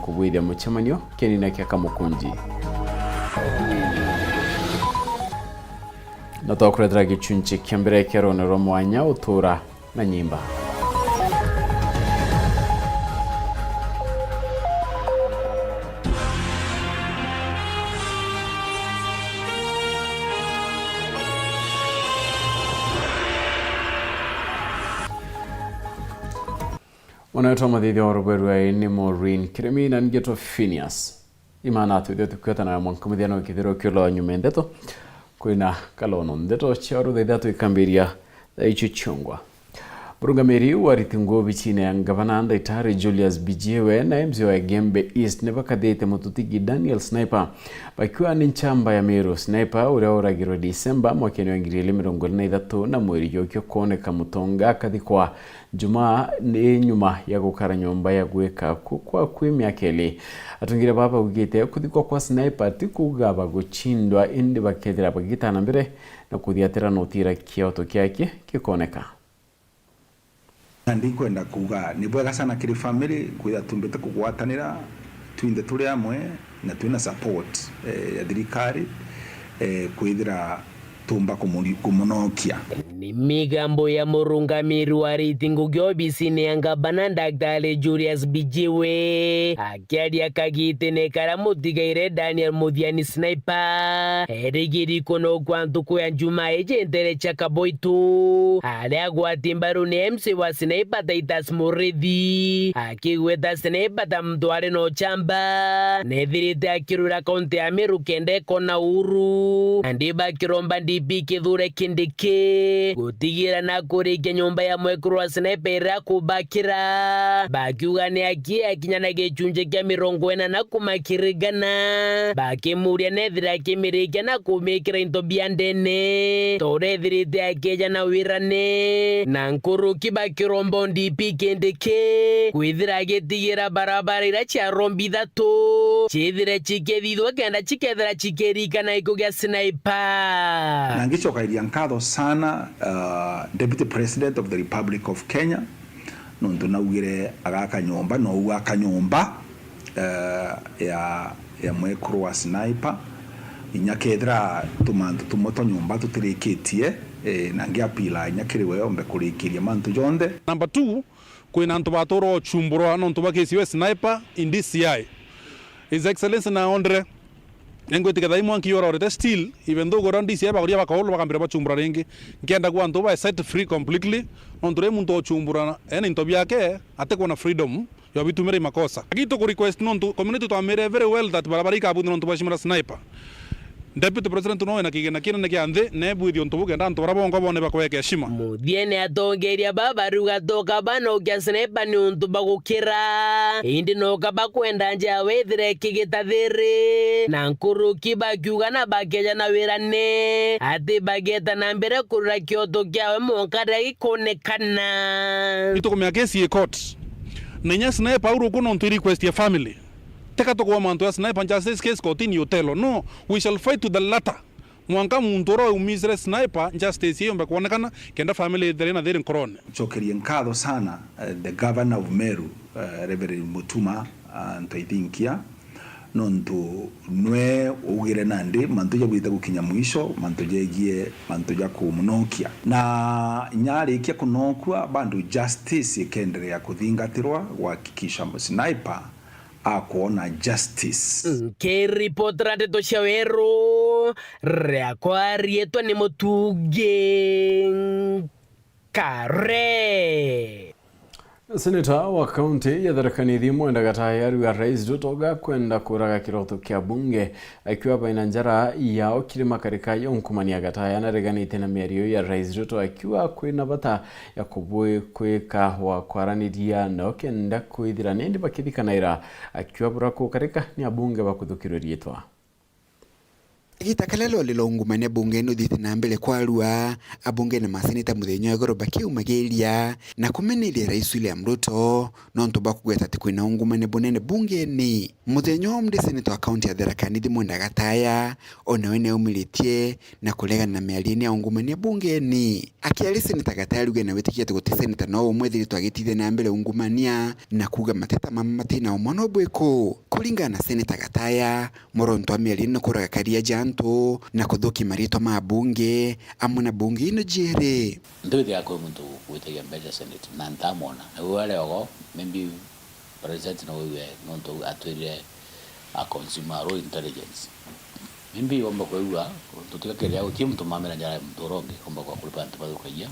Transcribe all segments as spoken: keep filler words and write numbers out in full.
Kubwithia mucemanio kienina kia Kamukunji. Na twakuretera gicunci kia mbere kia rwone rwa mwanya Utuura na Nyimba. Mwana wetu wa mathithio wa ruberwa ni Maureen Kirimi na ningi to Phineas. Imana twithio tukwetana na mwanka muthia no kithiro kiulo nyuma ndeto. Kwina kalono ndeto cia ruthaitha twikambiria thaa icio ciongwa. Murungamiri wa Ritingu obicine ya ngavana Ndaitari Julius Bijiwe na M C A wa Igembe East ni bakathite mututigi Daniel Sniper bakiuga ni nchamba ya Meru. Sniper uria uragirwe Disemba mwakene wa ngiri igiri mirongo iri na ithatu na mweri jukio kwoneka mutonga akathikwa Jumaa ni nyuma ya gukara nyomba ya gwika ku kwa kwi miaka ili. Atungire baba baugite kuthikwa kwa Sniper ti kuuga bagucindwa, indi bakethira bagitana mbere na kuthiatira na utira kioto kiake gikoneka. Na ndikwenda kuuga ni bwega sana kiri family kwithira tumbite kugwatanira twinthe turi amwe na twina support, eh, ya thirikari, eh, kwithira tumba kumuri-, kumunokia. Ni migambo ya murungamiri wa riti ngugi obisine ya ngabana Daktari Julius Bijiwe akiaria kagitine karia mutigaire Daniel Muthiani Sniper erigiri kunokwa ntuku ya Jumaa iji ntere cia Kaboitu, aria agwati mbaru ni M C A wa Sniper Titus Murithi. Akigweta Sniper ta muntu ari na uchamba, nethirite akirwira kaunti ya Meru kenda ikona uhuru. Nandi bakiromba D P Kithure Kindiki gutigira na kurikia nyomba ya mwekuru wa Sniper iria akubakira, bakiuga ni aki akinya na gicunji kia mirongo ina na kumakirigana, bakimuria nethira akimirikia na kumikira into bia ndene, ta uria ethirite akieja na wirane na nkuruki bakiromba D P Kindiki kwithira agitigira barabara iria cia rombi ithatu ciithire cikithithua kenda cikethira cikirikana gikuu gia Sniper. Na ngicokagiria nkatho sana, uh, Deputy President of the Republic of Kenya, nontu naugire agaka nyomba, nou aka nyomba, uh, ya, ya mwekuru wa Sniper. Inya kethira tumantu tumwe twa nyomba tutirikitie, eh, na ngiapila inya kiri we ombe kurikiria mantu jonthe. Number two, kwina antu batura uchumburwa nontu bwa kesi ya Sniper in D C I. His Excellency naondire, ningwitikia thaa imwe nkiororete still, even though gora D C I bagoria bakaulu bakambira bachumbura ringi. Nkienda kuwa antu bae set free completely, nontu ri muntu uchumbura ena into biake, atikwona freedom ya bitumira imakosa. Lakini tuku request nontu community twamire very well that barabara ikabunthwa nontu bwa shimura Sniper. Deputy President nowe na kigina kinene kia nthi, nebwithie untu buu kenda antu baria bongwa bone bakweka heshima. Muthiene atongeria baba bariuga toka banokia Sniper ni untu bagukira, indi noka bakwenda nja withire kigita thiri, na nkuruki bakiuga na bakeja na wirane ati bageta na mbere kurura kioto kiawe mwanka riria gikonekana. Itukumia kesi i court. Na inya Sniper uru ku nontu i request ya family. Teka tukuwa mantu ya Sniper justice case kotini Otello. No, we shall fight to the latter. Mwanka muntu uria umisire Sniper justice iyo yombe kwonekana, kenda family ithire na thiri nkorone. Ncokerie nkatho sana, eh, the governor of Meru, eh, Reverend Mutuma, ah, Ntoithinkia, nontu nwe ugire nandi mantu jabwite gukinya mwisho, mantu jegie mantu ja kumunokia. Na nyarikia kunokua, bado justice ikenderea kuthingatirwa, gwakikisha Sniper akwona justice. Nkiripotera ndeto cia weru, riakwa riitwa ni Mutungi Kare. Seneta wa kaunti ya Tharaka Nithi Mwenda Gataya ariuga Rais Ruto gakwenda kuraga kiroto kia bunge akiuga baina njara yao kiri makarika ya unkumania. Gataya nareganite na miario ya Rais Ruto akiuga kwina bata ya kubwi-, kwika wa kwaraniria nao kenda kwithira nindi bakithikanaira, akiuga bura kukarika ni abunge bakuthukirwe riitwa. Kagiita karia rwari rwa ungumania bungeni ruthiite na mbere kwarua, abunge na maseneta muthenya wa igoro bakiumagiria na kumeneria Rais William Ruto nontu bwa kugweta ati kwina ungumania bunene bungeni. Muthenya wa umunthi, seneta wa kaunti ya Tharaka Nithi Mwenda Gataya o nawe niaumiritie na kuregana na miariene ya ungumania bungeni. Akiaria, seneta Gataya arauga na witikia ati guti seneta no umwe ethiritwe agitithia na mbere ungumania na kuuga mateta mama matina umwe no bwiku. Kuringana na seneta Gataya, muronto wa miariene ni kuraga karia ja antu na kuthukia maritwa ma abunge amwe na bunge ino jiiri. Ndwithiaga kwi muntu gwitagia mbeca senate na ntamwona, na riu aria ogo, maybe president no wigue nontu atwirire a consumer raw intelligence. Maybe omba kwigua, tutiga kiria, guti muntu mamera njara ya muntu uria ungi, omba kwa kuripa antu bathukagia,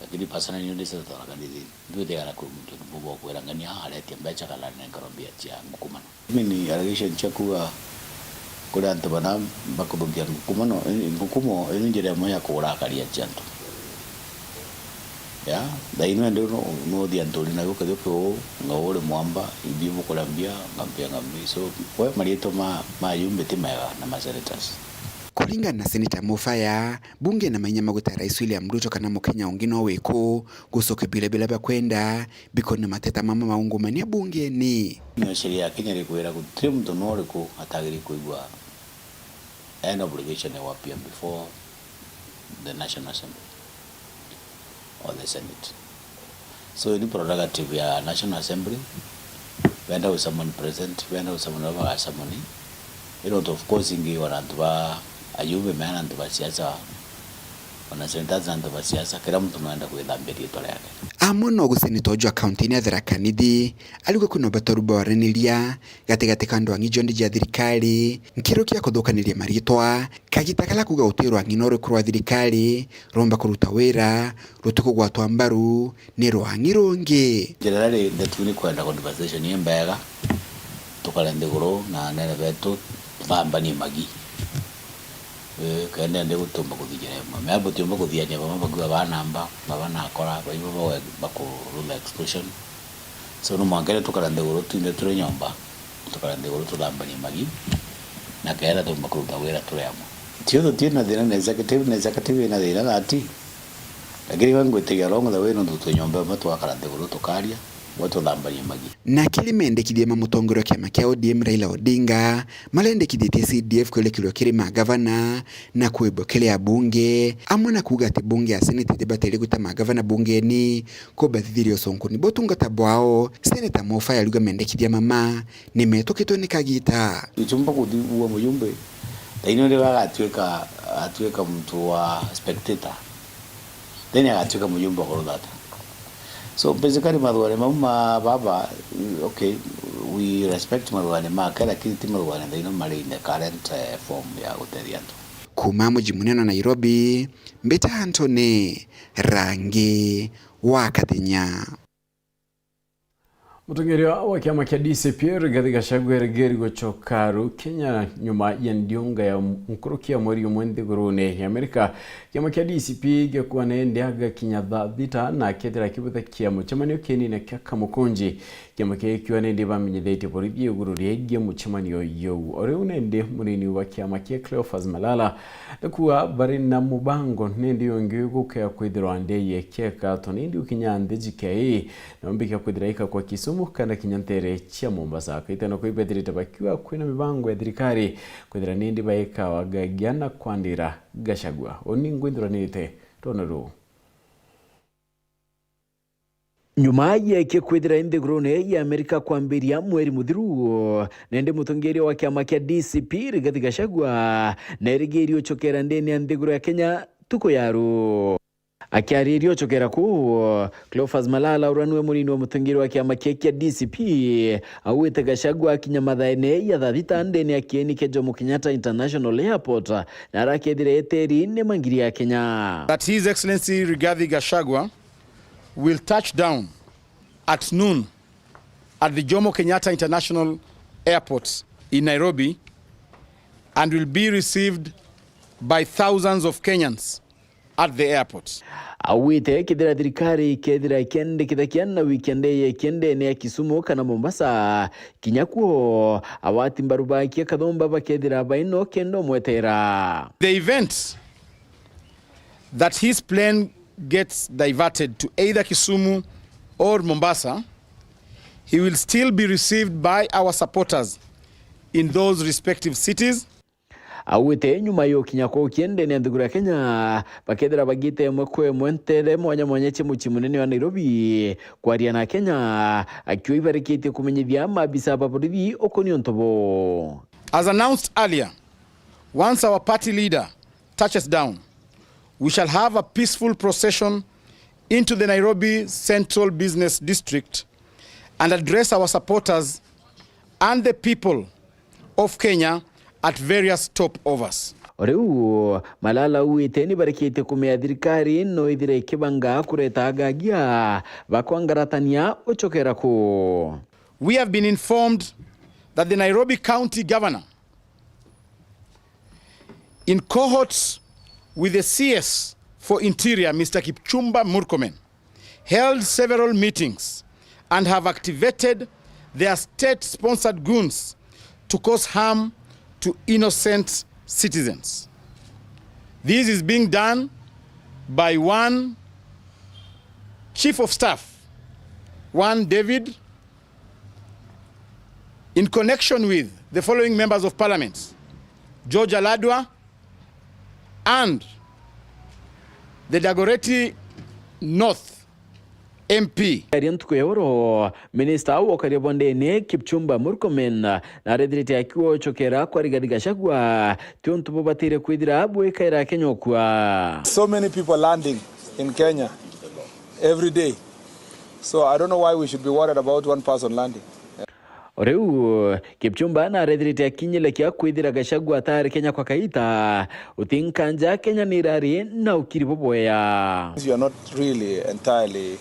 lakini personally ni ndicete twaraganithi, ndwithiaga na kwi muntu mbuga ukwira ng'ania aretia mbeca kana nenkarwa mbia cia ngukumano. Mimi ni allegation cia kuuga kuri antu bana bakuthukia ngukumano, ngukumo, ii ni njira imwe ya kugura akaria cia antu. Ya, thaino indi no, no uthia nturi nayo ukethia ukiu, nga uri mwamba, ibi bukuria mbia, nga mbia, nga mbia. So, we maritwa ma, ma ayumbe ti mega na ma senators. Kuringana na Senator Mufaya, bunge na mainya magwita Rais William Ruto kana Mukenya ungi no wiku gucokia biria biria bakwenda bikonie mateta mama ma ungumania bungeni. Nio sheria ya Kenya irikwira gutiri muntu no uriku atagiri kuigua an obligation ya appear before the National Assembly or the Senate. So, ni prerogative ya National Assembly, benda gusummon president, benda gusummon baba bagasamoni. Ino of course ingi ona antu ba ayumbe meana antu ba siasa, ona senators na antu ba siasa, kira muntu no enda kwithambia riitwa riake. Amwe no guseneta uju akaunti-ini ya Tharaka Nithi, ariuga kwina ubatoru bwa waraniria gatigati ka ndwang'i jonthe ja thirikari, nkiro kia kuthukaniria maritwa, kagita karia kuuga guti rwang'i no rwiku rwa thirikari rumba kuruta wira rutikugwatwa mbaru ni rwang'i rungi. Njira iria ri ndetu ni kwenda conversation imbega, tukare nthiguru na anene betu, tuthambanie magi. Ii, kenda ndi gutiumba kuthi njira imwe. Mea butiumba kuthiania bamwe bakiuga ba namba, baba nakora, baibo bawe-, bakurutha explosion. So, no mwanka riria tukara nthiguru twinthe turi nyomba, tukara nthiguru tuthambanie magi, na kenda tuumba kuruta wira turi amwe. Tio tutina thina na executive, na executive ina thina that, lakini we ngwitigia along the way nontu twi nyomba imwe twakara nthiguru tukaria, we tuthambanie magi. Na kiri mendekithia ma mutongoria wa kiama kia O D M Raila Odinga, marendekithitie C D F kwirekerua kiri magavana na kwibwa kiri abunge, amwe na kuuga ati bunge ya Senate itibatiri gwita magavana bungeni kubathithiria ucunkuni bwa utungata bwao. Senator Mufaya arauga mendekithia mama ni metukitwe ni kagita. Ichumba kuthigua mujumbe, thaino riria agatuika, atuika muntu wa spectator, then agatuika mujumbe wa kuruthata. So, basically, mathuganio mau ma baba, okay, we respect mathuganio make, lakini ti mathuganio thaino mari in the current, eh, form ya gutethia antu. Kuuma muji munene wa Nairobi, mbita Anthony Rangi wa Kathenya. Mutongeria wa kiama kia D C P, Rigathi Gachagua, erigeri gucoka Rukenya nyuma ya ndiunga ya nkuruki ya mweri umwe nthigurune ya Amerika. Kiama kia D C P gikuuga nindi agakinya thaa thita na akethira akibuthakia mucemanio kienine kia Kamukunji. Kiama kiu kiuga nindi bamenyithitie borithi iguru riegie mucemanio juu. O riu nindi munini wa kiama kia Cleophas Malala, nikuuga bari na mubango nindi ungi gukea kwithirwa ndei ekieka to nindi ukinya nthi jikei na umbikia kwithira ikakwa Kisumu kana kinya ntere cia Mombasa. Akaitana kwibethirite bakiuga kwina mibango ya thirikari kwithira nindi baika wagagia na kwandira Gachagua. Uni ngwithiranite rwona ruu. Nyuma yekie kwithira i nthigurune ya Amerika kwambiria mweri muthiru, nende mutongeria wa kiama kia D C P Rigathi Gachagua nerigiri ucokera ndene ya nthiguru ya Kenya tuku ya ru. Akiariria ucokera kuu, Cleophas Malala uria niwe munini wa mutongeria wa kiama kia kia D C P augite Gachagua akinya mathaene ya thaa thita ndene ya kieni kia Jomo Kenyatta International Airport na arakethira eteri ni mangiri ya Kenya. That His Excellency Rigathi Gachagua will touch down at noon at the Jomo Kenyatta International Airport in Nairobi and will be received by thousands of Kenyans at the airport. Augite kethira thirikari ikethira ikiendekithakia na weekend ya ikiendene ya Kisumu kana Mombasa, kinya kuo agwati mbaru bake Kathumba bakethira baino kenda umwetera. The event that his plane gets diverted to either Kisumu or Mombasa, he will still be received by our supporters in those respective cities. Augite nyuma ya ukinya kwa ukiendene ya nthiguru ya Kenya, bakethira bagite imwe kwa imwe ntere mwanya mwanya cia mucii munene wa Nairobi kwaria na Kenya, akiuga ibarikitie kumenyithia maabisa ba borithi ukuni untu buu. As announced earlier, once our party leader touches down, we shall have a peaceful procession into the Nairobi Central Business District and address our supporters and the people of Kenya at various stopovers. O riu, Malala augite ni barikitie kumenya thirikari no ithire ikibanga kureta agagia bakwangaratania ucokera ku. We have been informed that the Nairobi County Governor, in cohorts with the C S for Interior, Mister Kipchumba Murkomen, held several meetings and have activated their state-sponsored goons to cause harm to innocent citizens. This is being done by one chief of staff, one David, in connection with the following members of parliament: George Aladwa and the Dagoretti North M P. Aria ntuku ya oro, minista au ukaria bondene Kipchumba Murkomen narethirite akiuga ucokera kwa Rigathi Gachagua ti untu bubatire kwithira bwikaira Kenya ukua. So many people landing in Kenya every day. So I don't know why we should be worried about one person landing. O riu, Kipchumba narethirite akinyile kia kwithira Gachagua atari Kenya kwa kaita, uti nkanja Kenya ni irari na ukiri bubwea. You are not really entirely,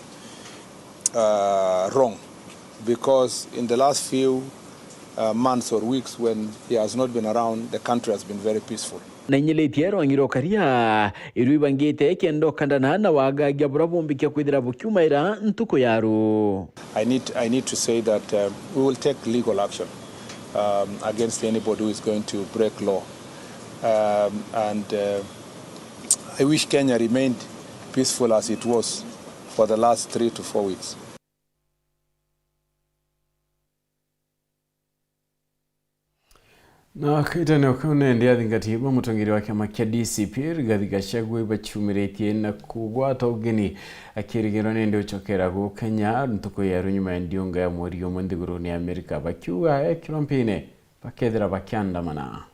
uh, wrong, because in the last few, uh, months or weeks when he has not been around, the country has been very peaceful. Na inyilitie rwangi rwa ukaria, iru ibangite kenda ukandana na wagagia bura bumbikia kwithira bukiumaira ntuku ya ru. I need, I need to say that, um, we will take legal action, um, against anybody who is going to break law. Um, and, uh, I wish Kenya remained peaceful as it was for the last three to four weeks. Na kaitene kau nende athingati ba mutongeri wa kiama kia D C P Rigathi Gachagua ibachumiritie na kugwata ugeni, akirigirwa nende ucokera gu Kenya ntuku ya ru nyuma ya ndiunga ya mweri umwe nthiguruni ya Amerika, bakiuga ekirwa mpine bakethira bakiandamana.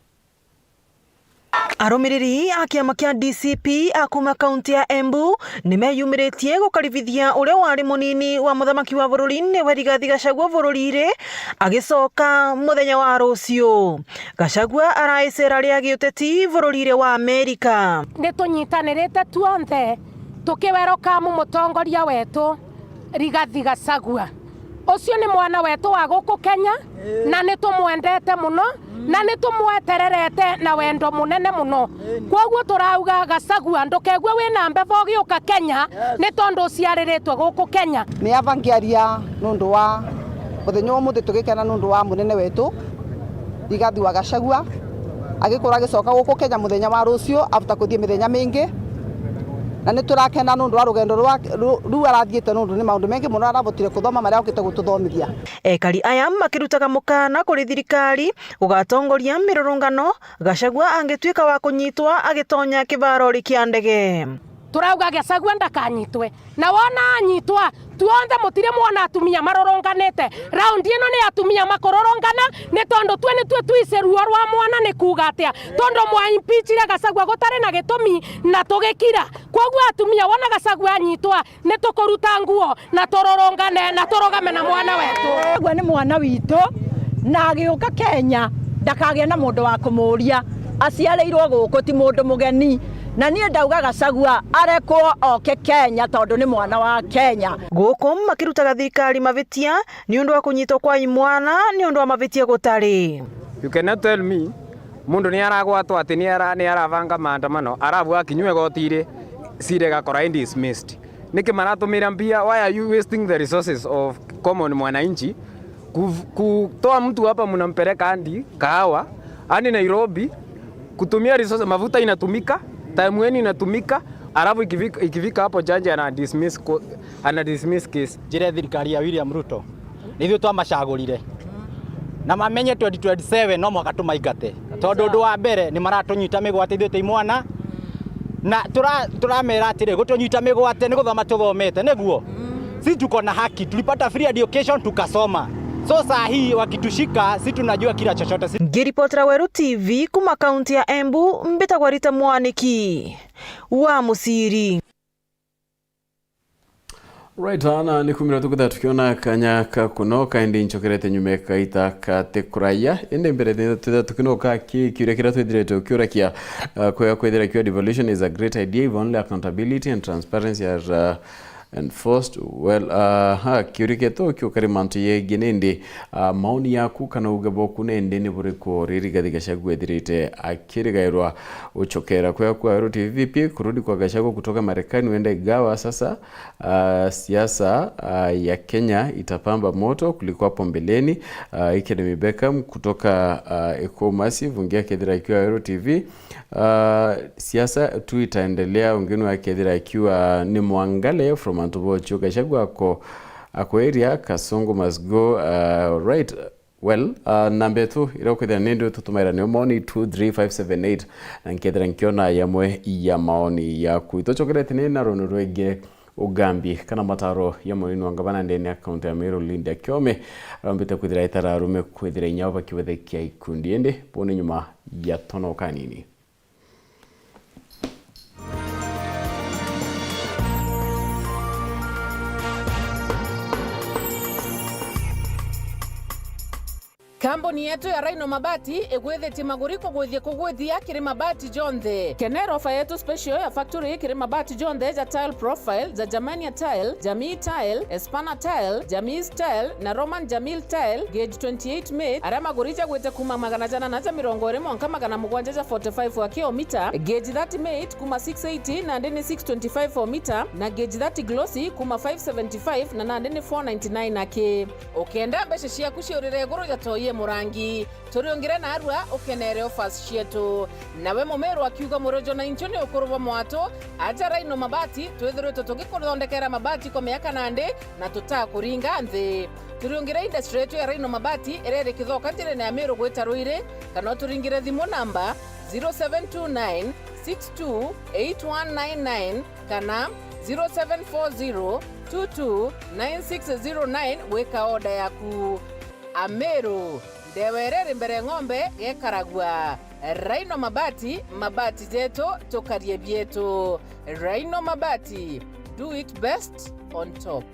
Arumiriri a kiama kia D C P a kuma kaunti ya Embu ni meyumiritie gukaribithia uria wari munini wa muthamaki wa bururi niwe Rigathi Gachagua bururire agicoka muthenya wa ruciu. Gachagua araicera ria giuteti bururire wa Amerika. Ni tunyitanirite tuonthe tukiwerokamu mutongoria wetu Rigathi Gachagua. Ucio ni mwana wetu wa guku Kenya, na ni tumwendete muno, na ni tumwetererete na wendo munene muno. Kwoguo turauga, Gachagua, ndukegue wina mbevo ugiuka Kenya, ni tondu uciariritwe guku Kenya. Ni ava ngiaria nundu wa muthenya wa umuthi, tugikena nundu wa munene wetu Rigathi wa Gachagua agikorwo agicoka guku Kenya muthenya wa ruciu after kuthii mithenya mingi, na ni turakena nundu wa rugendo rwa, ru-, ruu arathiite nundu ni maundu mengi muno arabotire kuthoma maria okite gututhomithia. Ekari aya makirutaga mukana kuri thirikari gugatongoria mirurungano, Gachagua angituika wa kunyitwa agitonya kibarori kia ndege. Turauga Gachagua ndakanyitwe. Na wona anyitwa, tuonthe mutirimwona atumia marurunganite. Raundi ino ni atumia makururungana, ni tondu twe nitwe twise ruo rwa mwana ni kuuga atia? Tondu mwaimpichire Gachagua gutari na gitumi na tugikira. Kwoguo atumia, wona Gachagua anyitwa, ni tukuruta nguo na tururungane na turugame na mwana wetu. Gachagua ni mwana witu, na agiuka Kenya, ndakagia na mundu wa kumuuria. Aciariirwo guku, ti mundu mugeni. Na niĩ ndauga Gachagua arekwo oke Kenya tondu nĩ mwana wa Kenya. Guku makirutaga thirikari mavitia niundu wa kunyitwo kwa imwana niundu wa mavitia gutari. You cannot tell me mundu ni aragwatwa ati ni ara-, ni arabanga maandamano, arabu akinyua igoti iri, Sira igakora i dismissed. Niki maratumira mbia? Why are you wasting the resources of common mwananchi? Kuv-, kutoa mtu hapa, mnampeleka hadi Kahawa, hadi Nairobi, kutumia resources, mafuta inatumika, time yenu inatumika, alafu ikifika, ikifika hapo judge ana dismiss co-, ana dismiss case. Njire thirikari ya William Ruto, ni ithuĩ twamacagũrire. Na mamenye twenty twenty-seven no mwaka tũmaingate. Tondu undu wa mbere, ni maratunyita migwate ithuĩ twi mwana. Na tura-, turamera atiri, gutunyita migwate ni guthoma tuthomete, niguo? Si tuko na haki, tulipata free education tukasoma. So saa hii wakitushika, si tunajua kila chochote. Si Ngiripotera Weru T V kuma kaunti ya Embu, mbitagwa Rita Mwaniki wa Musiri. Right, ana ni kumira tukitha tukiona kanya ka kunoka, indi nchokerete nyuma kaita kati kuraya. Indi mbere twitha tukinoka ki-, kiuria kiria twithirite ukiurakia, uh, kwega kwithira kiwa devolution is a great idea if only accountability and transparency are, uh, enforced. Well, uh, ha, kiuria kietu kiukari mantu yegi nindi, uh, maoni yaku kana uge boku nindi ni buriku ri Rigathi Gachagua ethirite akirigairwa? Uchokera kwega kwa Weru T V. Kurudi kwa Gachagua kutoka Marekani, huenda igawa sasa, uh, siasa, uh, ya Kenya itapamba moto kuliko hapo mbeleni. Uh, Academy Beckham kutoka, uh, Ekomasi, vungia kethira ikiwa Weru T V. Uh, siasa tu itaendelea, wengine wakethira ikiwa ni Mwangale from Antubocho. Gachagua ako, ako area, Kasongo must go. Uh, right. Well, uh, namba yetu iria ukwithira nindi ututumaira niyo maoni two three five seven eight, na nkethira nkiona yamwe ya maoni yaku. Itucokerete ni na runu rwingi ugambi kana mataro ya munini wa ngavana ndene ya kaunti ya Meru, Lydia Kiome, arambite kwithira itararume kwithira inya bakiwethekia ikundi, indi buni nyuma ya tono kanini. Kambuni yetu ya Rhino Mabati igwithitie maguri kugwithia kugwithia kiri mabati jonthe. Kenera ofa yetu special ya factory kiri mabati jonthe ja tile profile, ja Germania tile, Jamii tile, Espana tile, Jamii tile na Roman Jamil tile, gauge twenty-eight mate, aria maguri jagwite kuma magana jana na ja mirongo iri mwanka magana mugwanja ja forty-five wa kilomita, gauge thirty mate kuma six eighty nandi ni six twenty-five o mita, na gauge thirty glossy kuma five seventy-five na nandi ni four ninety-nine aki. Ukenda mbeca ciaku ciurire iguru ja toi e murangi, turiungire narua ukenere offers cietu. Nawe mumiru akiuga murojo na inchu ni ukuru bwa mwatu, aja Rhino Mabati, twithiritwe tugikuthondekera mabati kwa miaka nandi na tutakuringa nthi. Turiungire industry yetu ya Rhino Mabati iria iri Kithoka njirene ya Meru gwita Ruiri, kana uturingire thimu namba zero seven two nine six two eight one nine nine kana zero seven four zero two two nine six zero nine gwika order yaku. Ameru, ndewa iria iri mbere ng'ombe gekaragua. Rhino Mabati, mabati jetu, tukarie bietu. Rhino Mabati, do it best on top.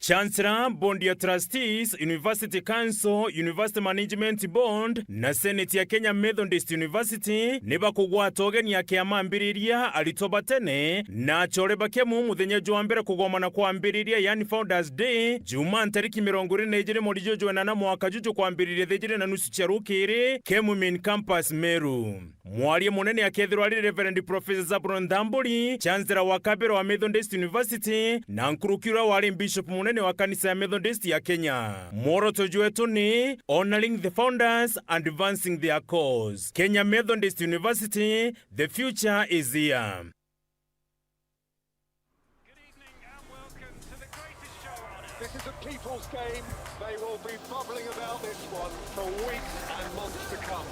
Chancellor, Board ya Trustees, University Council, University Management Board na Senate ya Kenya Methodist University ni bakugwata ugeni ya kiama mbiriria aritwa ba tene na achore ba Kemu muthenya jwa mbere kugomana kwambiriria, yani Founders Day, Jumaa ntariki mirongo iri na ijiri mweri juju jwa inana mwaka juju kwambiriria thaa ijiri na nusu cia rukiri, Kemu Main Campus, Meru. Mwaria munene akethirwa ari Reverend Professor Zabron Thamburi, Chancellor wa kabere wa Methodist University, na nkuruki uria wari Bishop munene wa kanisa ya Methodist ya Kenya. Mworoto jwetu ni Honoring the Founders, Advancing their Cause. Kenya Methodist University, the future is here. Good evening and welcome to the greatest show on earth. This is a people's game. They will be bubbling about this one for weeks and months to come.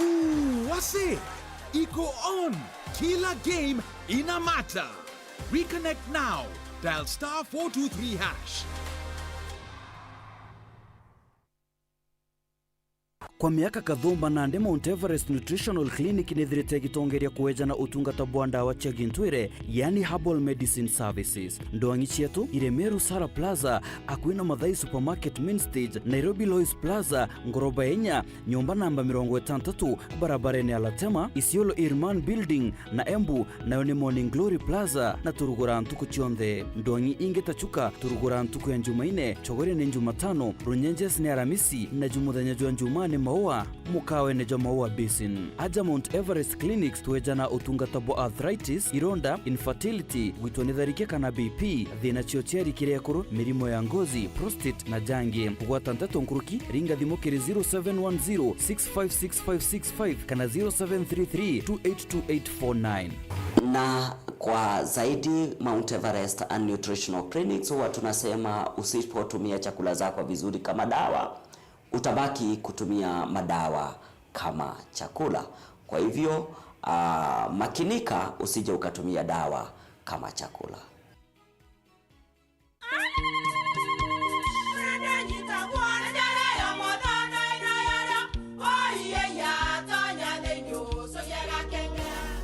Ooh, wase! Iko on! Kila game ina matter. Reconnect now. Dial star four two three hash. Kwa miaka kathumba nandi, Mount Everest Nutritional Clinic nithirite igitongeria kuejana utungata bwa ndawa cia gintwire, yani herbal medicine services. Ndwang'i cietu iri Meru Sara Plaza, akui na Mathai Supermarket Main Stage, Nairobi Lois Plaza, ngoroba ya inya, nyomba namba mirongo itantatu, barabarene ya Latema, Isiolo Irman Building, na Embu, nayo ni Morning Glory Plaza, na turugura ntuku cionthe. Ndwang'i ingi ta Chuka turugura ntuku ya Njumaine, Chogoria ni Njumatano, Runyenjes ni Aramisi, na ju muthenya jwa Njumaa ni Maua, mukawene jwa Maua Basin. Aja Mount Everest Clinics twejana utungata bwa arthritis, ironda, infertility, gwitwa ni tharike kana B P, thina cio cia rikira ekuru, mirimo ya ngozi, prostate, na jangi. Kugwata nteto nkuruki, ringa thimu kiri zero seven one zero six five six five six five kana zero seven three three two eight two eight four nine. Na kwa zaidi, Mount Everest and Nutritional Clinics huwa tunasema usipotumia chakula zako vizuri kama dawa, utabaki kutumia madawa kama chakula. Kwa hivyo, ah, makinika usije ukatumia dawa kama chakula.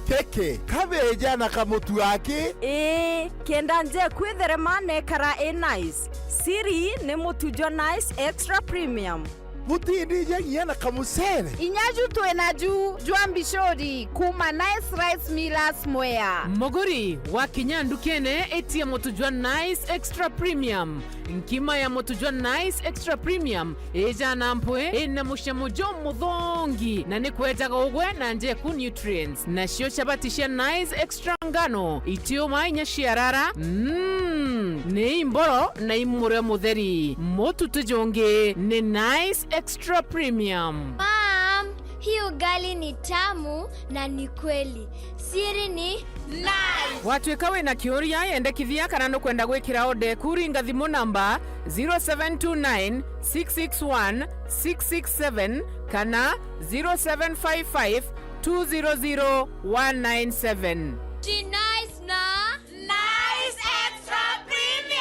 Keke, kabeja na kamutu gaki. Ii, kenda nje kwitherema nekara i nice. Siri ni mutu jwa Nice Extra Premium. Butindijagi na kamucere. Inya ju twi naju jwa mbicuri kuuma Nice Rice Millers Mwea. Muguri, wakinya ndukene, itia mutu jwa Nice Extra Premium. Nkima ya mutu jwa Nice Extra Premium ijana mpwi, ina mucamo jumuthongi, na ni kwejaga ugwe na njeku nutrients. Nacio chabati cia Nice Extra ngano, itiuma inya ciarara. Mm, ni imboro na imurio mutheri. Mutu ti jungi, ni Nice Extra Premium. Mom, hii ugali ni tamu na ni kweli. Siri ni Nice. Watwika wina kiuria, yendekithia kana nukwenda gwikira order eku, ringa thimu namba zero seven two nine six six one six six seven kana zero seven five five two zero zero one nine seven. Ti Nice na Nice Extra Premium.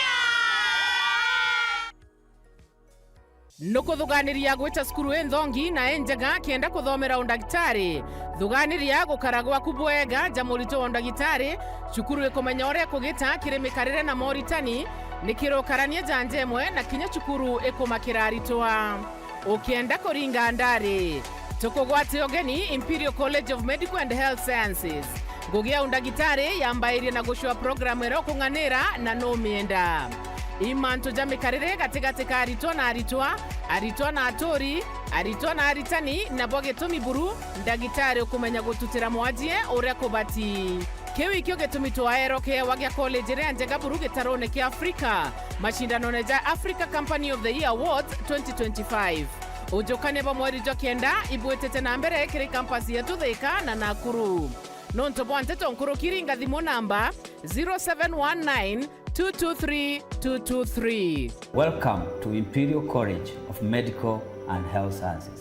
Nukuthuganiria gwita cukuru inthongi na injega kenda kuthomera undagitari? Thuganiria gukara gwaku bwega ja murito wa undagitari. Cukuru ikumenya uria kugita kiri mikarire na moritani, nikiri ukarania ja nja imwe na kinya cukuru ikumakira aritwa. Ukienda kuringa ndari, tukugwate ugeni Imperial College of Medical and Health Sciences. Ngugi ya undagitari yambairie na gucua programu iria ukung'anira na numienda. I mantu ja mikarire gatigati ka aritwa na aritwa, aritwa na aturi, aritwa na aritani, nabo gitumi buru ndagitari ukumenya gututira mwajie uria kubati. Kiu ikio gitumi twaeerwa kiewa gia college iria njega buru gitarone kia Afrika, macindanone ja Africa Company of the Year Awards twenty twenty-five. Ujukania bwa mweri jwa kenda ibwitite na mbere kiri campus yetu Thika na Nakuru. Nontu bwa nteto nkuruki, ringa thimu namba zero seven one nine two two three two two three. Welcome to Imperial College of Medical and Health Sciences.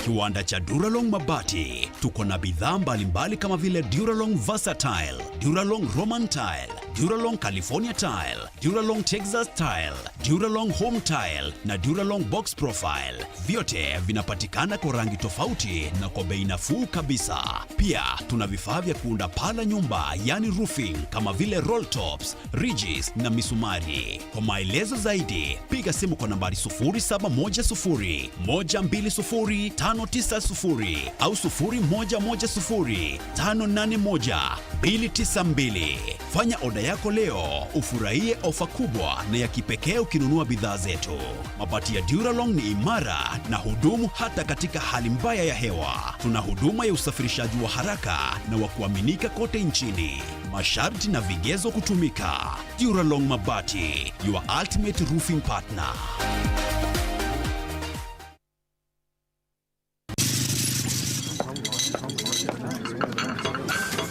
Kiwanda cha Duralong Mabati. Tuko na bidhaa mbalimbali kama vile Duralong Versatile, Duralong Roman Tile, Duralong California Tile, Duralong Texas Tile, Duralong Home Tile na Duralong Box Profile. Vyote vinapatikana kwa rangi tofauti na kwa bei nafuu kabisa. Pia tuna vifaa vya kuunda paa la nyumba, yani roofing, kama vile roll tops, ridges na misumari. Kwa maelezo zaidi, piga simu kwa nambari sufuri saba moja sufuri, moja mbili sufuri, tano tisa sufuri au sufuri moja moja sufuri, tano nane moja, mbili tisa mbili. Fanya oda yako leo, ufurahie ofa kubwa na ya kipekee ukinunua bidhaa zetu. Mabati ya Duralong ni imara na hudumu hata katika hali mbaya ya hewa. Tuna huduma ya usafirishaji wa haraka na wa kuaminika kote nchini. Masharti na vigezo kutumika. Duralong Mabati, your ultimate roofing partner.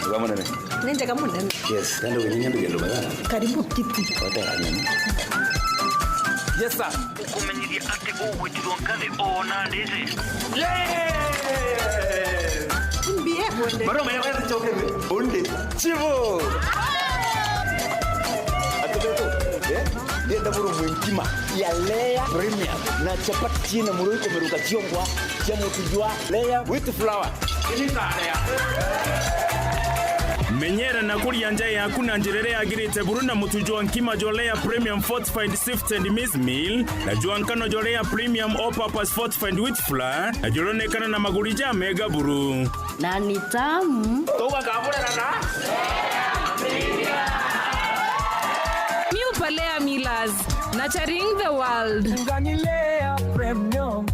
Wega munene. Ni njega munene. Yes, nende uginyanya nduge nduma ya. Karibu kiti. Wata ya nyama. Yes, sir. Ukumenyithia ati ugwitirwo ngathi o na ndiri. Yes! Mbie mwende. Maroma ya wezi choke undi. Chivo. Atubeto. Eh? Ndienda Buru mwe nkima ya Lea Premium na chapati ciina murui kumiruka ciongwa cia mutu jwa Lea with flour. Menyera na kuria nja yaku na njira iria yagirite buru na mutu jwa nkima jwa Lea Premium Fortified Sifted Maize Meal na jwa nkano jwa Lea Premium All Purpose Fortified Wheat Flour na juronekana na maguri ja mega buru. Na ni tamu. Tugakamurana na New Palea Millers, nurturing the world. Ngani Lea Premium.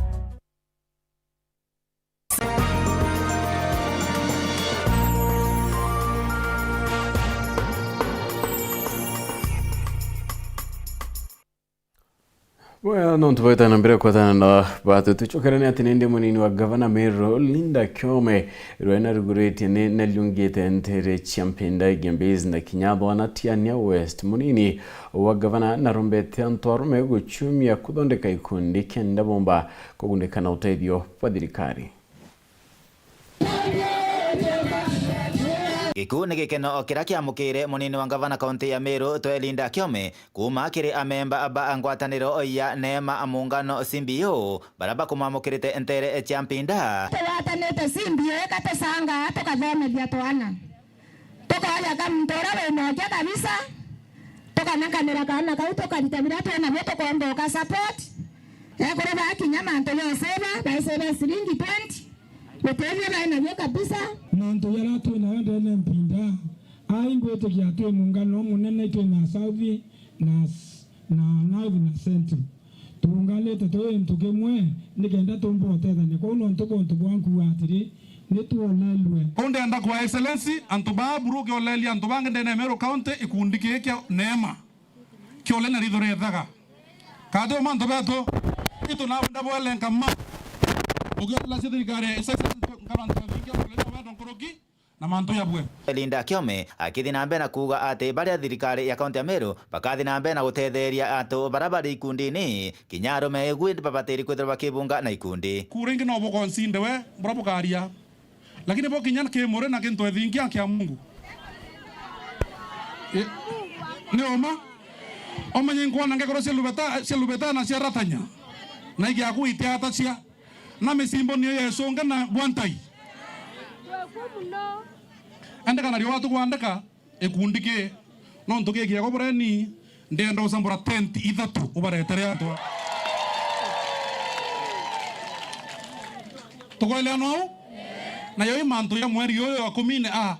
Bwega, nontu bwaitana mbere kwatana na batu, tucokerane ati nindi munini wa gavana Meru Linda Kiome, rwena ruguritie ni nariungite ntere cia Mpinda, Igembe East na kinya Thwana Tiania West. Munini wa gavana narombete antu arume guchumia kuthondeka ikundi kenda bomba kugunika na utethio bwa thirikari. Gikuu ni gikeno kiria kiamukire munini wa ngavana kaunti ya Meru, Twelinda Kiome, kuuma kiri amemba ba ngwataniro ya Neema Muungano C B O, baria bakumwamukirite ntere cia Mpinda. Tugwatanite C B O, ika tucangaa tukathomithia twana. Tukoja ka muntu uria winokia kabisa, tukanenkanira kaana kau, tukarita biria twinabio, tukomba uka support. Ekuru bakinya mantu ja useva, baiseva siringi twenty, utethio bainabio kabisa. Mantu jaria twinayo ndene Mpinda, ai ngwitikia twi muungano munene, twina South na s-, na North na Central. Tuunganite twi gintu kimwe nikenda tumba utethania. Kwou nontu bwa untu bwa nkuuga atiri, ni twolelue. Kwou ndenda kwa Excellency, antu baa buru ukiolelia antu bangi ndene ya Meru County, ikundi kii kia Neema kiole na ritho riethaga. Kati o mantu betu, itu nawe ndabwelenka ma. Ukiolela cia thirikari ya His Excellency, nkara antu bathingi, ukiolela betu nkuruki. Na mantu jabwe. Linda Kiome akithi na mbere na kuuga ati baria thirikari ya kaunti ya Meru bakathi na mbere na gutetheria antu baria bari ikundini, kinya arume igwi babatiri kwithirwa bakibunga na ikundi. Kura ingi no bukoncinde we, buria bukaria. Lakini bo kinya kimuri na kintu ethingia kia Mungu. I-, ni uma? Umenye nkwona ngekoro cia lubeta, cia lubeta na cia ratanya. Na igiaku itiatacia. Na micimbo niyo yecunga na bwantai. Andika na riwa tukwandika ikundi ki, nontu ki kiego bureni, ndenda ucambura tent ithatu ubaretere atwa. Tukoeleanwa au? Nayo i mantu ya mweri uyu wa kumi na a,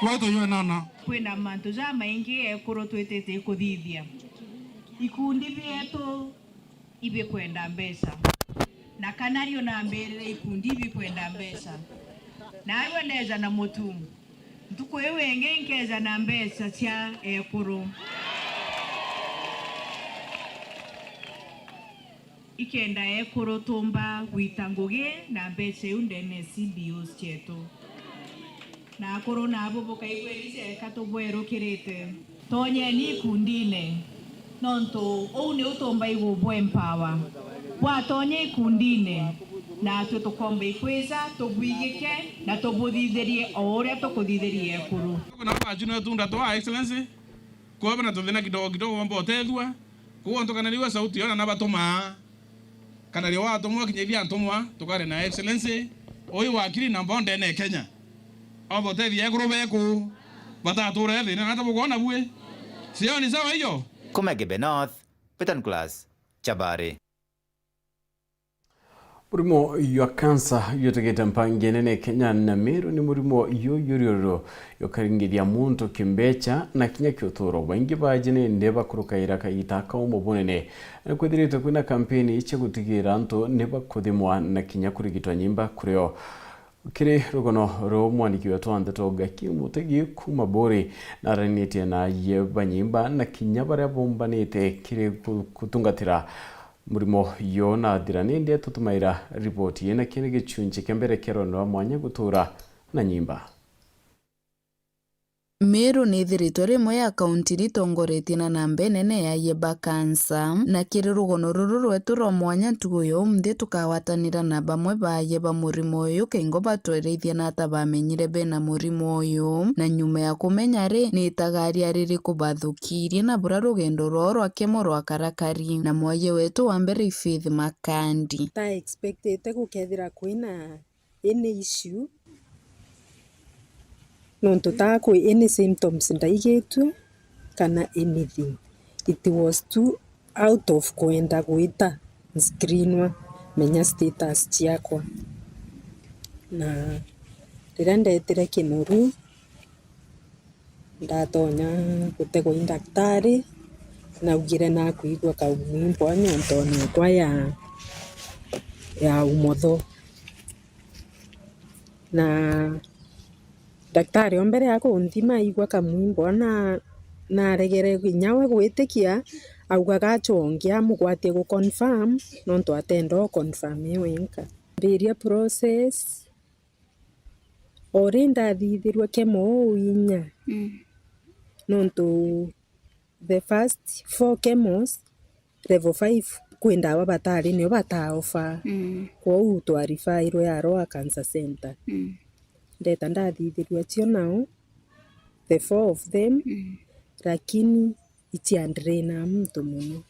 wetu ywenana. Kwina mantu jamaingi ekuru twitite kuthithia. Ikundi bietu ibikwenda mbeca, na kana rio nambirire ikundi ibikwenda mbeca. Narua ndeja na mutu, ntuku iu ingi nkeja na mbeca cia ekuru. Ikenda ekuru tumba gwita ngugi na mbeca iu ndene C B Os cietu. Na akuru nabo bukaigua iri cieka tubwerukirite. Tonyeni ikundine, nontu uu niu tumba igubwa empower. Bwatonya ikundine, natwe tukomba ikwija, tubwigike, na tubuthithirie o uria tukuthithirie ekuru. Kwina baju no tunda twa Excellency, kwaba na tuthina kidogo kidogo womba utethua, kwou antu kana riu sauti yona na batumaa. Kana rio watumwa kinyithia ntumwa, tukare na Excellency, uyu wakiri namba one ndene Kenya. Oba utethia ekuru beku, batatura thina, na tabukona bue. Sio ni sawa hiyo? Kuma Igembe North, Peter Nicholas, Chabari. Murimo jwa kansa jutigite mpangi nene Kenya na Meru ni murimo juyuriuru jukaringithia muntu kimbecha na kinya kiuturo. Baingi baji nindi bakurukaira kagita kaumo bunene. Nikwithiritwe kwina kampeni cia gutigira antu nibakuthimwa na kinya kurigitwa nyimba kurio. Kiri rugono ruu, mwandiki wetu wa ndeto Gaki Mutegi kuuma Buri naranitie na aye ba nyimba na kinya baria bombanite kiri gu-, gutungatira murimo yo nathira. Nindi tutumaira riboti ina kiri gichunchi kia mbere kia rwendo rwa mwanya gutura na nyimba. Meru ni ithiritwe rimwe ya kaunti iria itongoretie na namba inene ya ayie ba kansa, na kiri rugono ruru rwetu rwa mwanya ntugu ya umunthi tukagwatanira na bamwe ba ayie ba murimo uyu kengo batwerithia nata bamenyire bena murimo uyu, na nyuma ya kumenya ri, ni itagaria ririku bathukirie na bura rugendo rwao rwa kemo rwakarakari, na mwayie wetu wa mbere i Faith Makandi. Ta expectete gukethira kwina any issue, nontu taa kwi any symptoms ndaigitue kana anything. It was too out of kwenda gwita nscreenwa menya status ciakwa. Na riria ndetire Kinoru, ndatonya gutegwa i ndaktari, naugire nakwigua kaumwimbo nyontone yakwa ya, ya umotho. Na ndaktari o mbere ya kunthima aigua kamwimbo na, naregere kinya we gwitikia, auga gachongia amugwatie gu confirm, nontu atenda o confirm e wenka. Mbiria process, o ri ndathithirua kemo uu inya, Mm. nontu the first four chemos, level five, kwi ndawa batari nio bataofa. Mm. Kwou twarifairwe Arua Cancer Center. Mm. Ndeta ndathithirua cio nao, the four of them, Mm. lakini iciandrainaa muntu mono.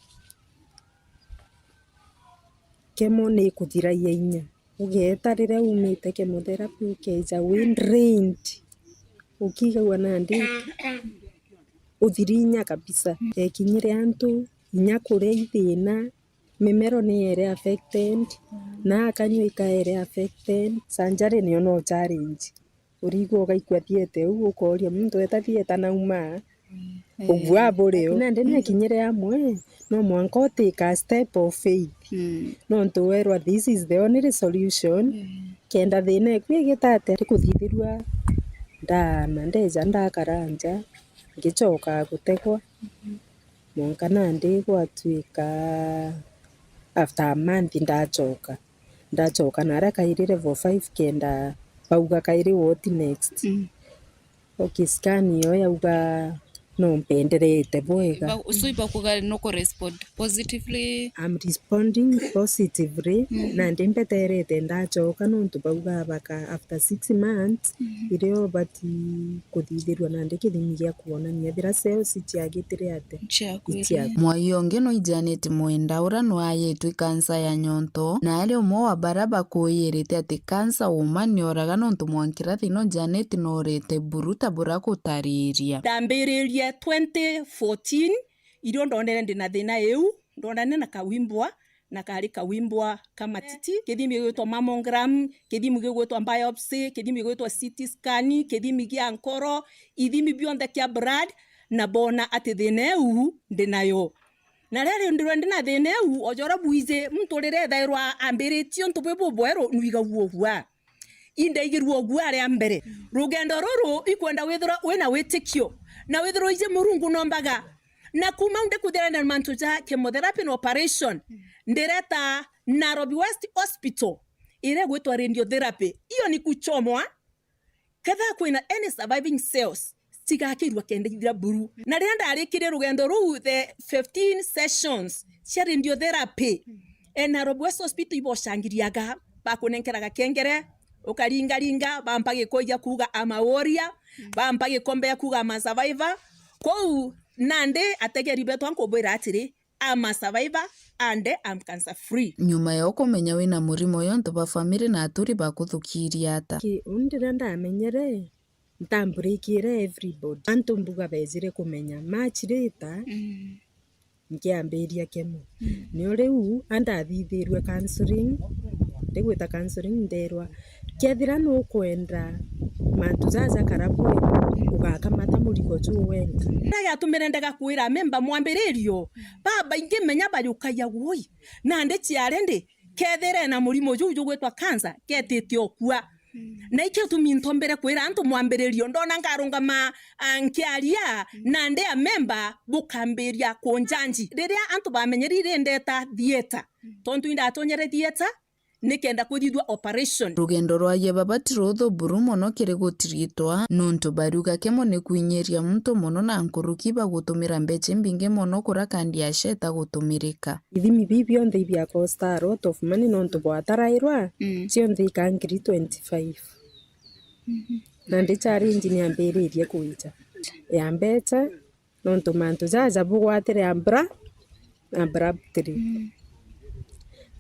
Kemo ni ikuthiragia inya. Ugeeta riria umite chemotherapy, ukeeja wi drained, ukigagua nandi uthiri inya kabisa. Ekinyire antu, inya kuria i thina, mimero ni ere affected, na akanyua ikaere affected, surgery niyo no challenge. Urigwa ugaikua thiete uu, ukooria muntu eta thieta nauma, Mm. ugua buri o. Nandi ni akinyire amwe, no mwanka utake a step of faith. Mm. Nontu werwa this is the only solution. Mm. Kenda thina eku igitate, ndikuthithirua ndaana, ndeja ndakara nja, ngicoka gutegwa. Mm-hmm. Mwanka nandi gwatuika after a month ndacoka. Ndacoka naria kairi level five kenda bauga kairi what next. Mm. Okay, scan iyo yauga no mpenderete bwega. Ba-, so ibakuga nuku respond positively? I'm responding positively, Mm. nandi mbeterete ndacoka nontu bauga baka after six months, Mm. irio bati kuthithirua nandi kithimi gia kuonania ethira cells ciagitire atia. Mwai ungi no i Janet Mwenda, uria nwayitwe kansa ya nyonto, na ari umwe wa baria bakuiyirite ati kansa uma nioraga nontu mwankira thina u Janet noorete buru ta buria gutariria. Ndambiririe twenty fourteen, irio ndonere ndina thina iu, ndonane na kawimbwa, na kari kawimbwa ka matiti, kithimi gigwitwa mammogram, kithimi gigwitwa biopsy, kithimi gigwitwa C T scan, kithimi gia nkoro, ithimi bionthe kia blood, na boona ati thina iu ndi nayo. Na riria ndirwa ndi na thina iu, o ja uria bwiji, muntu riria ethairwa ambiritie untu bwi bubweru, nwigagua ugua. Indaigirua ugua ria mbere. Rugendo ruru ikwenda withirwa wina witikio, na withirwa iji Murungu nombaga. Na kuuma au ndikuthira na mantu ja chemotherapy na operation, ndireta Nairobi West Hospital, iria igwitwa radiotherapy. Iyo ni kuchomwa, kethira kwina any surviving cells, cigakirua kenda ithira buru. Na riria ndarikirie rugendo ruu, the fifteen sessions cia radiotherapy, e Nairobi West Hospital ibocangiriaga, bakunenkeraga kengere, ukaringaringa, bampa gikoiya kuuga, "I'm a warrior," bampa gikombe ya kuuga, "I'm a survivor." Kwou nandi ategeri betu ankubwira atiri, "I'm a survivor and I'm cancer free." Nyuma ya ukumenya wina murimo uyu, antu ba family na aturi bakuthukirie ata? Ki-, uni riria ndamenyere, ntamburikiire everybody. Antu mbuga beejire kumenya much later, Mm. nkiambiria kemo. Mm. Nio riu andathithirue counseling, ndigwita counseling ndeerwa, kethira nukwenda mantu jaja kara bwega, ugakamata murigo juu wenka. Ndagiatumire ndega kwira amemba mwambiririo, babaingi menya bajukagia woi, nandi ciari ndi, kethira ena murimo juu jugwitwa cancer, ketite okua. Mm. Na ikio gitumi ntombere kwira antu mwambiririo, ndona nkarungama, ah, nkiaria, Mm. nandi amemba bukambiria kunjanji. Riria antu bamenyeri iri ndeta theatre, Mm. tontu indatonyere theatre, nikenda kuthithua operation. Rugendo rwa Yebaba ti ruthu buru mono kiri gutiritwa, nontu bariuga kemo ni kwinyiria muntu mono na nkuruki bagutumira mbecha imbingi mono kuria kandi ya SHA itagutumirika. Ithimi bii bionthe ibia cost a lot of money nontu bwatarairwa, mm, cionthe ikaa ngiri twenty-five. Mhm. Na ndi challenge ni ambiririe kwija ya mbecha, nontu mantu jaja bugwatire abra-, abruptly. Mm.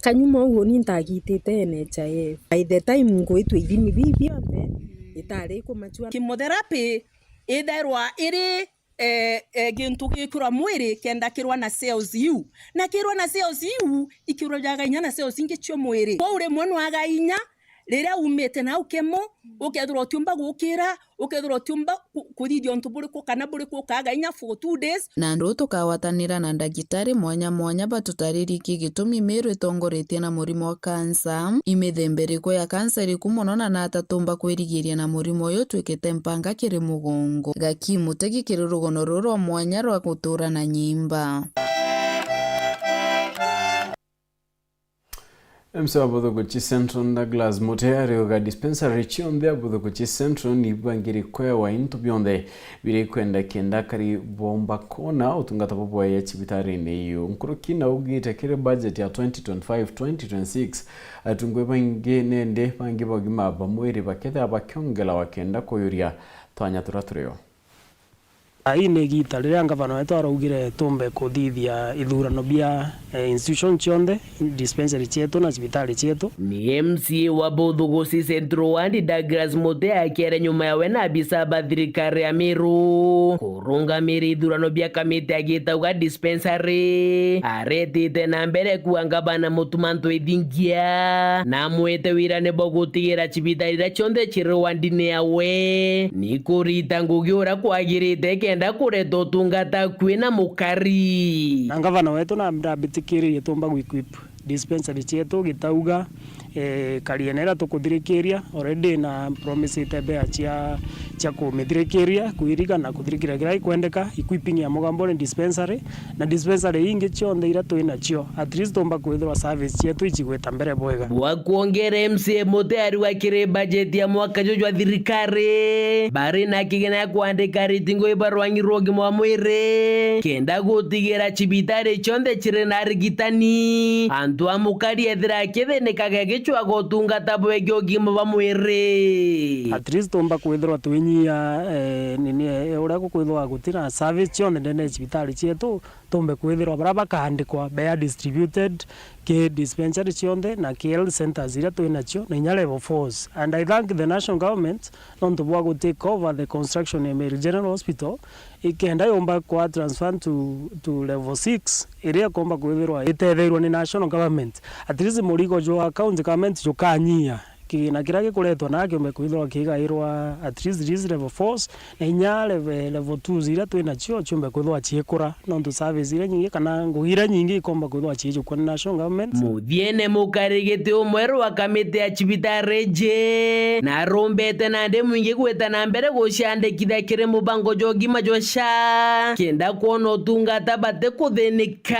Kanyuma uguo ni ntagitite N H I F. By the time ngwitwa ithimi bii bionthe, itari kumachua. Chemotherapy ithairwa iri, eh, eh, gintu gikirwa mwiri kenda kirwa na cells iu. Na kirwa na cells iu, ikirwa jaga inya na cells ingi cio mwiri. Kwou rimwe nwaga inya, riria umite nau kemo, ukethirwa utiumba gukira, ukethirwa utiumba ku-, kuthithia untu buriku kana buriku, ukaaga inya for two days. Na andu tukagwatanira na ndagitari mwanya mwanya batutaririe ki gitumi Meru itongoretie na murimo wa kansa, imithemba iriku ya kansa iriku mono, na nata tumba kwirigiria na murimo uyu utwikite mpanga kiri mugongo. Gaki Mutegi kiri rugono ruru rwa mwanya rwa gutura na nyimba. M C wa Buthuguchi Central Douglas Mutea ariuga dispensary cionthe a Buthuguchi Central ni ibangiri kwewa into bionthe biria ikwenda kenda akari bomba kwona utungata bubwega cibitarine iu. Nkuruki naugite kiri budget ya twenty twenty-five twenty twenty-six, atungwi baingi nende bangi ba ugima bwa mwiri bakethira bakiongelawa kenda kuyuria twanya turia turio. Ai ni igita riria ngavana wetu araugire tumbe kuthithia ithurano bia, eh, institution cionthe, dispensary cietu na cibitari cietu. Ni M C A wa Buthuguchi Central Ward, Douglas Mutea, akiaria nyuma yawe na abisa ba thirikari ya Meru kurungamira ithurano bia kamiti ya Gitauga dispensary, aretite na mbere kuuga ngavana Mutuma Ntwithingia na amwite wirane bwa gutigira cibitari iria cionthe ciri wandine yawe ni kurita ngugi uria kwagirite kenda kureta utungata akui na mukari. Na ngavana wetu na ndabitikiririe tumba gu-equip dispensary cietu Gitauga, eh, kariene iria tukuthirikiria already na promisite mbea cia, cia kumithirikiria, kuiriga na kuthirikiria kiria ikwendeka, equipping ya Mugamboni dispensary, na dispensary ingi cionthe iria twi nacio, at least tumba kwithirwa service cietu icigwita mbere bwega. Bwa kwongera, M C A Mutea ariuga kiri bajeti ya mwaka juju jwa thirikari, bari na kigina ya kwandika ariti ngugi ba rwangi rwa ugima bwa mwiri, kenda gutigira cibitari cionthe ciri na arigitani, antu a mukari ethira akithinikaga agicwaga utungata bwegi ugima bwa mwiri. At least tumba kwithirwa twinyia, eh, nini, eh, uria gukwithirwa gutina service cionthe ndene ya cibitari cietu, tumbe kwithirwa baria bakaandikwa be are distributed ki dispensary cionthe na ki health centers iria twi nacio, na inya level fours. And I thank the national government nontu bwa gu take over the construction ya Meru General Hospital, ikenda yomba kwa transfer to, to level six, iria ikomba kwithirwa itetheirwa ni national government. At least murigo jwa county government jukanyia. Kigina kiria gikuretwa na kiumbe kwithirwa kigairwa at least these level fours, na inya level, level twos iria twi nacio ciumbe kwithirwa ciikura, nontu service iria nyingi kana ngugi iria nyingi ikomba kwithirwa ciijukua ni national government. Muthiene, mukarigiti umwe rwa kamiti ya cibitari iji narumbete nandi mwingi gwita na mbere guciandikithia kiri mubango jwa ugima jwa SHA, kenda kwona utungata batikuthinika.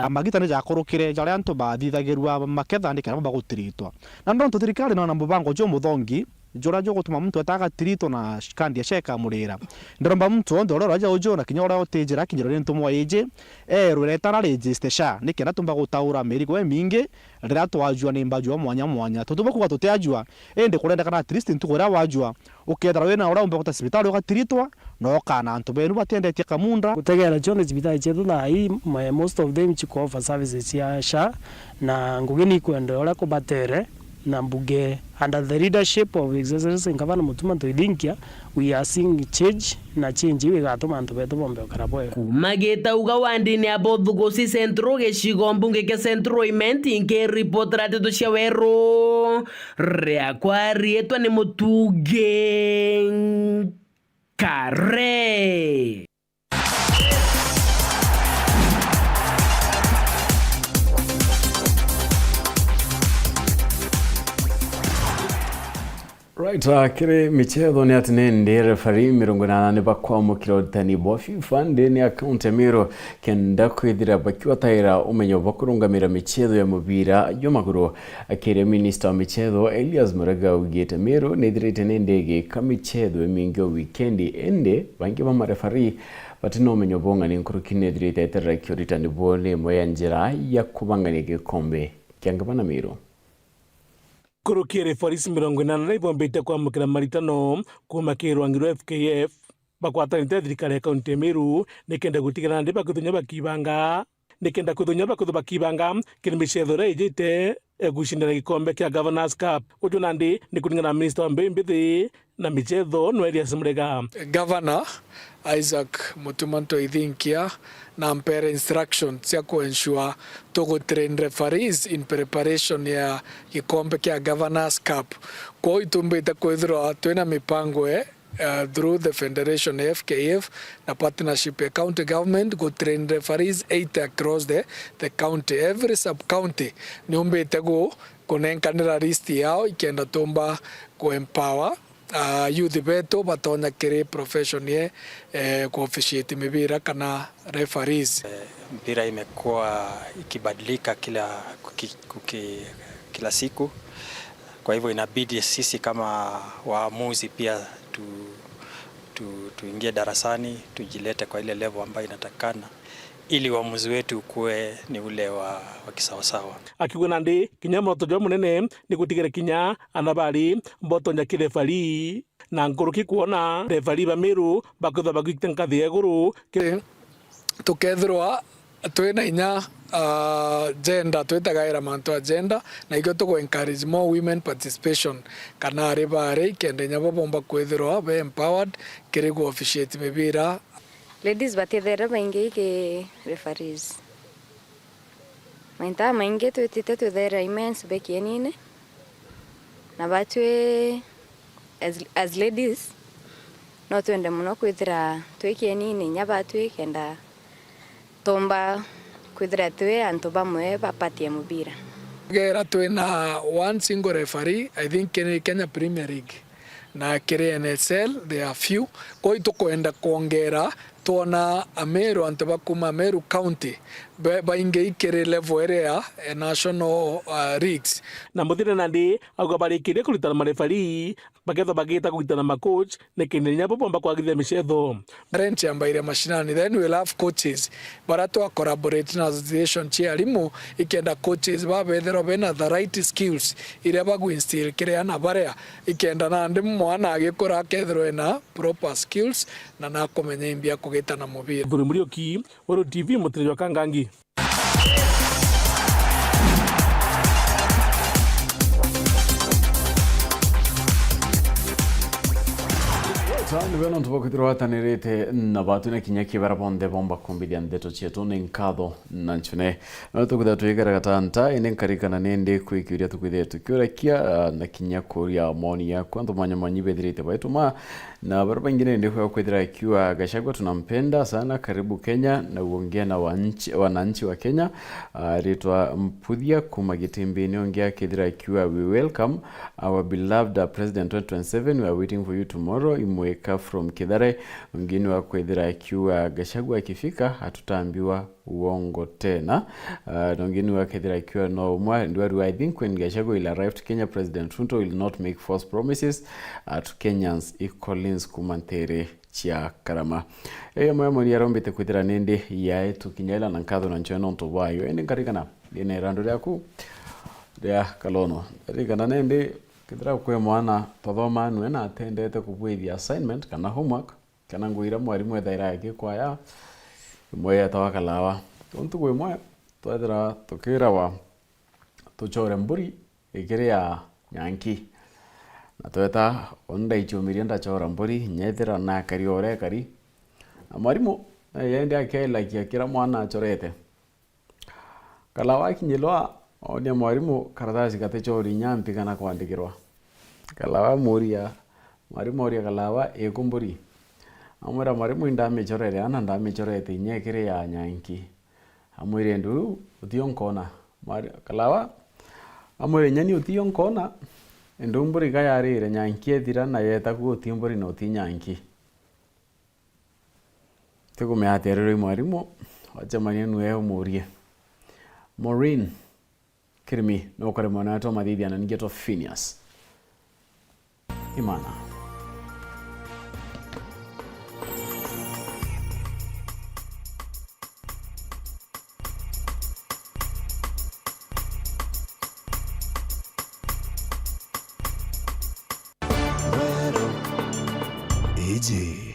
Amagita ni jakurukire jaria antu bathithagirua maketha ni kenda bagutiritwa. Na nontu thirikari nona mubango jumuthongi juria jugutuma muntu eta agatiritwa na kandi ya SHA ikamurira. Ndiromba muntu wonthe uria uraja uju na kinya uria utijira akinyirwa ni ntumwa iji, erwe retana register SHA, ni kenda tumba gutaura mirigo imingi riria twajua ni mbajua mwanya mwanya. Tutumba kuuga tutiajua, indi kurendekana at least ntuku iria wajua, ukethirwa wina uria umba guta cibitari ugatiritwa, na ukana antu benu batiendetie kamunda. Gutegera cionthe cibitari cietu thaa ii, mo-, most of them ciko offer services cia SHA, na ngugi ni ikwenda uria kubatere, na mbuge under the leadership of His Excellency Ngavana Mutuma Ntwithinkia, we are seeing change, na change iu igatuma antu betu bombe ukara bwega. Kuma Gitauga wandini ya Buthuguchi Central, gicigo mbunge kia Central Imenti, nkiripotera ndeto cia weru. Riakwa riitwa ni Mutungi Kare. Ta kiri michetho ni ati nindi referee mirongo inana ni bakwamukira uritani bwa FIFA ndini ya kaunti ya Meru kenda kwithira bakiwataira umenyo bwa kurungamira michetho ya mubira jwa maguru. Akiria minista wa michetho Elias Murega augite Meru nithirite nindi igika michetho imingi o wikendi, indi bangi ba mareferee batina umenyo bong'ani nkuruki nithirite iterera kiuritani buu ni imwe ya njira ya kubang'ania gikombe kia ngavana Meru. Nkuruki ya referees mirongo inana na ibombite kwamukira maritano kuuma kiri rwangi rwa F K F, bakwatanite na thirikari ya kaunti ya Meru nikenda gutigana ndi bakithunya bakibanga, nikenda kwithunya bakithu bakibanga kiri michetho iria ijite, eh, gucindana gikombe kia Governors Cup. Uju nandi ni kuringana na minista wa mbeu mbithi na michetho, no Elias Murega. Governor Isaac Mutuma Ntoithinkia na mpere instructions cia ku ensure tugu train referees in preparation ya gikombe kia Governors Cup. Kwou itumbite kwithirwa twina mipango e, uh, through the federation ya F K F na partnership ya county government gu train referees eight across the, the county. Every sub county niumbite gu kunenkanira list yao ikenda tumba ku empower ah, youth betu batonya kiri profession ye, eh, ku officiate mibira kana referees. Eh, mpira imekuwa ikibadilika kila kuki-, kuki-, kila siku. Kwa hivyo inabidi sisi kama waamuzi pia tu-, tu-, tuingie darasani, tujilete kwa ile level ambayo inatakikana, ili uamuzi wetu ukuwe ni ule wa, wa kisawasawa. Akiuga nandi, kinya moroto jwa munene ni gutigira kinya ana bari botonya ki referee, na nkuruki kwona referee ba Meru bakethwa bagwikite nkathi ya iguru. Tukethirwa twina inya, ah, gender, twitagaira mantu a gender, na ikio tugu encourage more women participation, kana ari bari, kenda inya bo bomba kwithirwa be empowered kiri gu officiate mibira. Ladies batithere baingi ki referees. Maita maingi twitite twithaira imens be kienini, na batwi as, as ladies, no twende mono kwithira twi kienini inya batwi, kenda tumba kwithira twi antu bamwe ba party ya mubira. Gera twina one single referee, I think, ni Kenya Premier League. Na kiri N S L, there are few. Kwou itukwenda kwongera, twona Ameru, antu ba kuuma Ameru County, be-, baingi kiri level iria ya, eh, national, uh, leagues. Na muthire nandi, auga barikirie kuritana marefarii, bakethwa bagita kugitana macoach, nikenda inya bo bomba kwagithia micetho. Rent yambaire mashinani, then we'll have coaches. Bara twa collaborate na association cia arimu, ikenda coaches babetherwa bena the right skills iria bagu instill kiri ana baria, ikenda nandi mwana agikura akethirwa ena proper skills na nakumenya imbi akugita na mubira. Nthuri Muriuki, Weru T V, mutiri jwa Kangangi. Ta niwe nontu bwa kwithirwa watanirite na batu na kinya kibara bonthe bomba kumbithia ndeto cietu ni nkatho na ncune. No tukwithirwa twigaraga ta nta, indi nkarikana nindi kwi kiuria tukwithirwa tukiurakia, ah, na kinya kuria maoni yaku antu mwanya mwanya ibethirite baituma. Na baria baingi nindi kwithira akiuga, "Gachagua tunampenda sana, karibu Kenya, na uongea na wanchi-, wananchi wa Kenya." Ah, ritwa Mputhia kuma Gitimbini, ungi akithira akiuga, "We welcome our beloved, uh, President twenty twenty-seven, we are waiting for you tomorrow." Imwika from Kithare, ungi ni wa kwithira akiuga, "Gachagua akifika, hatutambiwa uongo tena." Uh, na ungi ni wa kwithira akiuga, "No umwe, ndwari, I think when Gachagua will arrive to Kenya, President Ruto will not make false promises, uh, to Kenyans." I Collins kuma Ntere cia Karama. Iyo mwe moni arombite kwithira nindi yae tukinya ila na nkatho na nchoe nontu bwayo. Indi nkarikana, ndina irandu riaku ria kalono. Ndarikana nindi kithira kwi mwana twathoma nwe na atendete kubwithia assignment kana homework, kana ngugi iria mwarimu ethaira agikwaya, imwe yetawa kalawa. Untu kwi mwe twethira tukirawa tuchore mburi ikiria nyanki. Na tweta, uni ndaichumirie ndachora mburi, nyethira nakari o uria ekari. Na mwarimu, naye indi akelagia kira mwana achorete. Kalawa akinyilwa, onia mwarimu karatasi gatichori inya mpi kana kwandikirwa. Kalawa amuria, mwarimu oria Kalawa, "Iku mburi?" Amwira, "Mwarimu, indamichorere ana, ndamichorete inya ikiri ya nyanki." Amwire, "Ndu, utio nkona." Mwari-, Kalawa amwire, "Nyani, utio nkona, Ndumburi ga yarire, nyanki ethira na yeta ku, utimburi na uti nyanki. Tikumea atia riria wi mwarimu, wacemania nue umurie. Maureen Kirimi, nukare mwana wetu wa mathithia na ningi etwa Phineas. Imana. Iji